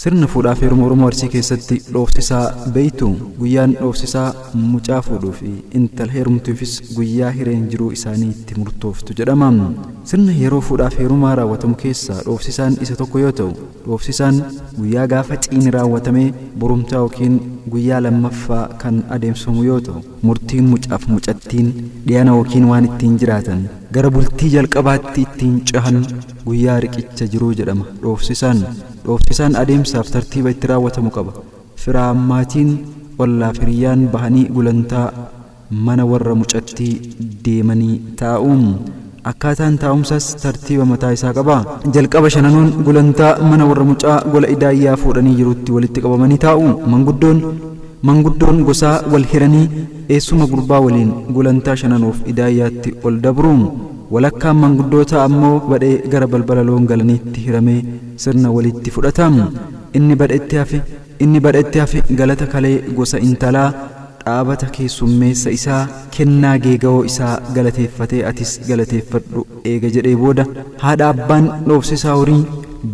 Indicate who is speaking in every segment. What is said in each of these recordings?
Speaker 1: Sirna fuudhaaf heeruma Oromoo Arsii keessatti dhoofsisaa beeytu? Guyyaan dhoofsisaa mucaa fuudhuu fi intala heerumtuufis guyyaa hireen jiruu isaanii itti murtooftu jedhama. Sirna yeroo fuudhaaf heerumaa raawwatamu keessaa dhoofsisaan isa tokko yoo ta'u, dhoofsisaan guyyaa gaafa ciini raawwatamee borumtaa yookiin guyyaa lammaffaa kan adeemsifamu yoo ta'u, murtiin mucaaf mucattiin dhiyana yookiin waan ittiin jiraatan gara bultii jalqabaatti ittiin cehan guyyaa riqicha jiruu jedhama dhoofsisaan. Dhoofsisaan adeemsaaf tartiiba itti raawwatamu qaba. Firaa maatiin, ollaaf hiriyyaan bahanii gulantaa mana warra mucattii deemanii taa'u. Akkaataan taa'umsaas tartiiba mataa isaa qaba. Jalqaba shananoon gulantaa mana warra mucaa gola idaayyaa fuudhanii jirutti walitti qabamanii taa'u. Manguddoon Manguddoon gosaa wal hiranii eessuma gurbaa waliin gulantaa shananoof idaayyaatti ol dabru. Walakkaan manguddootaa ammoo badhee gara balbala loon galaniitti hiramee sirna walitti fudhata. Inni badhetti hafe Inni badhetti hafe galata kalee gosa intalaa, dhaabata keessummeessa isaa, kennaa geegawoo isaa galateeffatee atis galateeffadhu eega jedhee booda haadha abbaan dhoofsisaa horii,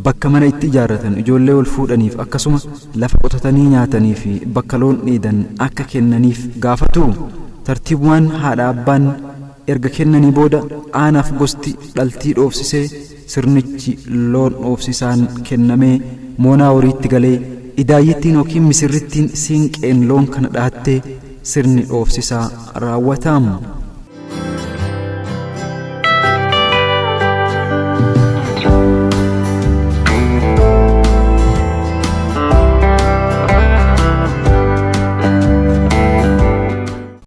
Speaker 1: bakka mana itti ijaarratan, ijoollee wal fuudhaniif akkasuma lafa qotatanii nyaatanii fi bakka loon dheedan akka kennaniif gaafatu. Tartiibumaan haadha abbaan erga kennanii booda aanaaf gosti dhaltii dhoofsisee sirnichi loon dhoofsisaan kennamee moonaa horiitti galee idaayyittiin yookiin misirrittiin siinqeen loon kana dhahattee sirni dhoofsisaa raawwata.